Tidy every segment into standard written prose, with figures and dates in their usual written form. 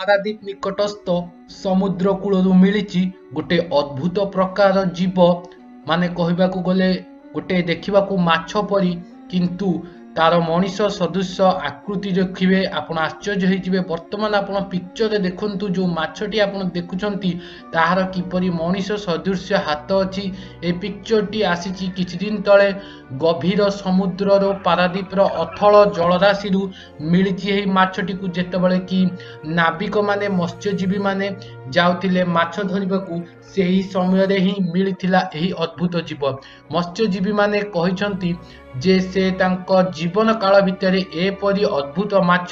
ପାରାଦୀପ ନିକଟସ୍ଥ ସମୁଦ୍ର କୂଳରୁ ମିଳିଛି ଗୋଟେ ଅଦ୍ଭୁତ ପ୍ରକାର ଜୀବ। ମାନେ କହିବାକୁ ଗଲେ ଗୋଟେ ଦେଖିବାକୁ ମାଛ ପରି, କିନ୍ତୁ ତାର ମଣିଷ ସଦୃଶ ଆକୃତି। ଦେଖିବେ ଆପଣ ଆଶ୍ଚର୍ଯ୍ୟ ହେଇଯିବେ। ବର୍ତ୍ତମାନ ଆପଣ ପିକ୍ଚରରେ ଦେଖନ୍ତୁ, ଯେଉଁ ମାଛଟି ଆପଣ ଦେଖୁଛନ୍ତି ତାହାର କିପରି ମଣିଷ ସଦୃଶ୍ୟ ହାତ ଅଛି। ଏ ପିକ୍ଚରଟି ଆସିଛି କିଛି ଦିନ ତଳେ, ଗଭୀର ସମୁଦ୍ରର ପାରାଦୀପର ଅଥଳ ଜଳରାଶିରୁ ମିଳିଛି ଏହି ମାଛଟିକୁ। ଯେତେବେଳେ କି ନାବିକମାନେ, ମତ୍ସ୍ୟଜୀବୀମାନେ ଯାଉଥିଲେ ମାଛ ଧରିବାକୁ, ସେହି ସମୟରେ ହିଁ ମିଳିଥିଲା ଏହି ଅଦ୍ଭୁତ ଜୀବ। ମତ୍ସ୍ୟଜୀବୀମାନେ କହିଛନ୍ତି ଯେ ସେ ତାଙ୍କ ଜୀବନ କାଳ ଭିତରେ ଏପରି ଅଦ୍ଭୁତ ମାଛ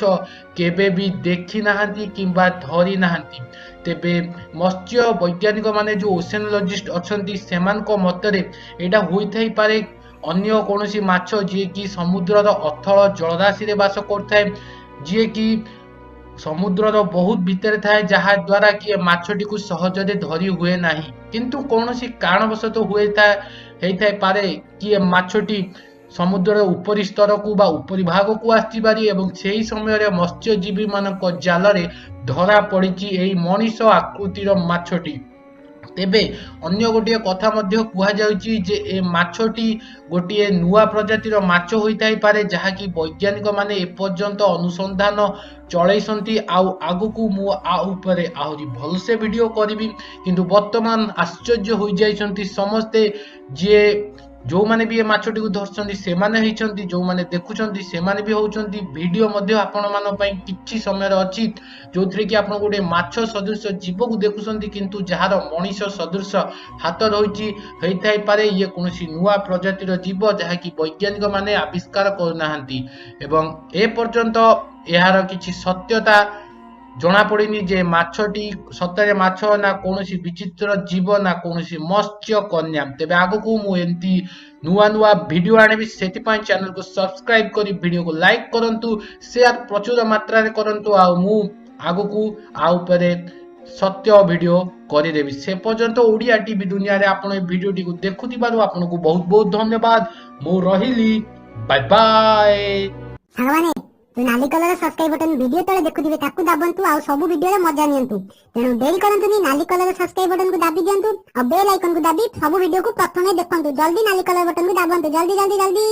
କେବେ ବି ଦେଖି ନାହାନ୍ତି କିମ୍ବା ଧରି ନାହାନ୍ତି। ତେବେ ମତ୍ସ୍ୟ ବୈଜ୍ଞାନିକମାନେ, ଯେଉଁ ଓସେନୋଲୋଜିଷ୍ଟ ଅଛନ୍ତି, ସେମାନଙ୍କ ମତରେ ଏଇଟା ହୋଇଥାଇପାରେ ଅନ୍ୟ କୌଣସି ମାଛ, ଯିଏକି ସମୁଦ୍ରର ଅଥଳ ଜଳରାଶିରେ ବାସ କରୁଥାଏ, ଯିଏକି ସମୁଦ୍ରର ବହୁତ ଭିତରେ ଥାଏ, ଯାହା ଦ୍ୱାରା କି ଏ ମାଛଟିକୁ ସହଜରେ ଧରି ହୁଏ ନାହିଁ। କିନ୍ତୁ କୌଣସି କାରଣବଶତଃ ହୋଇଥାଏ ହେଇଥାଇପାରେ କି ଏ ମାଛଟି ସମୁଦ୍ରର ଉପରି ସ୍ତରକୁ ବା ଉପରି ଭାଗକୁ ଆସିପାରି ଏବଂ ସେହି ସମୟରେ ମତ୍ସ୍ୟଜୀବୀମାନଙ୍କ ଜାଲରେ ଧରା ପଡ଼ିଛି ଏହି ମଣିଷ ଆକୃତିର ମାଛଟି। ତେବେ ଅନ୍ୟ ଗୋଟିଏ କଥା ମଧ୍ୟ କୁହାଯାଉଛି ଯେ ଏ ମାଛଟି ଗୋଟିଏ ନୂଆ ପ୍ରଜାତିର ମାଛ ହୋଇଥାଇପାରେ, ଯାହାକି ବୈଜ୍ଞାନିକମାନେ ଏପର୍ଯ୍ୟନ୍ତ ଅନୁସନ୍ଧାନ ଚଳେଇଛନ୍ତି। ଆଉ ଆଗକୁ ମୁଁ ଆ ଉପରେ ଆହୁରି ଭଲସେ ଭିଡ଼ିଓ କରିବି। କିନ୍ତୁ ବର୍ତ୍ତମାନ ଆଶ୍ଚର୍ଯ୍ୟ ହୋଇଯାଇଛନ୍ତି ସମସ୍ତେ। ଯିଏ ଯେଉଁମାନେ ବି ଏ ମାଛଟିକୁ ଧରିଛନ୍ତି ସେମାନେ ହେଇଛନ୍ତି, ଯେଉଁମାନେ ଦେଖୁଛନ୍ତି ସେମାନେ ବି ହେଉଛନ୍ତି। ଭିଡ଼ିଓ ମଧ୍ୟ ଆପଣମାନଙ୍କ ପାଇଁ କିଛି ସମୟରେ ଅଛି, ଯେଉଁଥିରେ କି ଆପଣ ଗୋଟେ ମାଛ ସଦୃଶ ଜୀବକୁ ଦେଖୁଛନ୍ତି, କିନ୍ତୁ ଯାହାର ମଣିଷ ସଦୃଶ ହାତ ରହିଛି। ହେଇଥାଇପାରେ ଇଏ କୌଣସି ନୂଆ ପ୍ରଜାତିର ଜୀବ, ଯାହାକି ବୈଜ୍ଞାନିକମାନେ ଆବିଷ୍କାର କରୁନାହାନ୍ତି ଏବଂ ଏପର୍ଯ୍ୟନ୍ତ ଏହାର କିଛି ସତ୍ୟତା ଜଣାପଡ଼ିନି ଯେ ମାଛଟି ସତରେ ମାଛ ନା କୌଣସି ବିଚିତ୍ର ଜୀବ ନା କୌଣସି ମତ୍ସ୍ୟ କନ୍ୟା। ତେବେ ଆଗକୁ ମୁଁ ଏମିତି ନୂଆ ନୂଆ ଭିଡ଼ିଓ ଆଣିବି, ସେଥିପାଇଁ ଚ୍ୟାନେଲକୁ ସବସ୍କ୍ରାଇବ କରି ଭିଡ଼ିଓକୁ ଲାଇକ୍ କରନ୍ତୁ, ସେୟାର ପ୍ରଚୁର ମାତ୍ରାରେ କରନ୍ତୁ, ଆଉ ମୁଁ ଆଗକୁ ଆ ଉପରେ ସତ୍ୟ ଭିଡ଼ିଓ କରିଦେବି। ସେ ପର୍ଯ୍ୟନ୍ତ ଓଡ଼ିଆ ଟିଭି ଦୁନିଆରେ ଆପଣ ଏ ଭିଡ଼ିଓଟିକୁ ଦେଖୁଥିବାରୁ ଆପଣଙ୍କୁ ବହୁତ ବହୁତ ଧନ୍ୟବାଦ। ମୁଁ ରହିଲି, ବାଏ ବାଏ। ସାଙ୍ଗମାନେ, ଯୋଉ ନାଲି କଲର ସବସ୍କ୍ରାଇବ ବଟନ ଭିଡିଓ ତଳେ ଦେଖୁଥିବେ, ତାକୁ ଦାବନ୍ତୁ ଆଉ ସବୁ ଭିଡିଓର ମଜା ନିଅନ୍ତୁ। ତେଣୁ ଡେରି କରନ୍ତୁନି, ନାଲି କଲର ସବସ୍କ୍ରାଇବ ବଟନକୁ ଦାବି ଦିଅନ୍ତୁ ଆଉ ବେଲ୍ ଆଇକନକୁ ଦାବି ସବୁ ଭିଡିଓକୁ ପ୍ରଥମେ ଦେଖନ୍ତୁ। ଜଲ୍ଦି ନାଲି କଲର ବଟନକୁ ଦାବନ୍ତୁ, ଜଲ୍ଦି ଜଲ୍ଦି ଜଲ୍ଦି।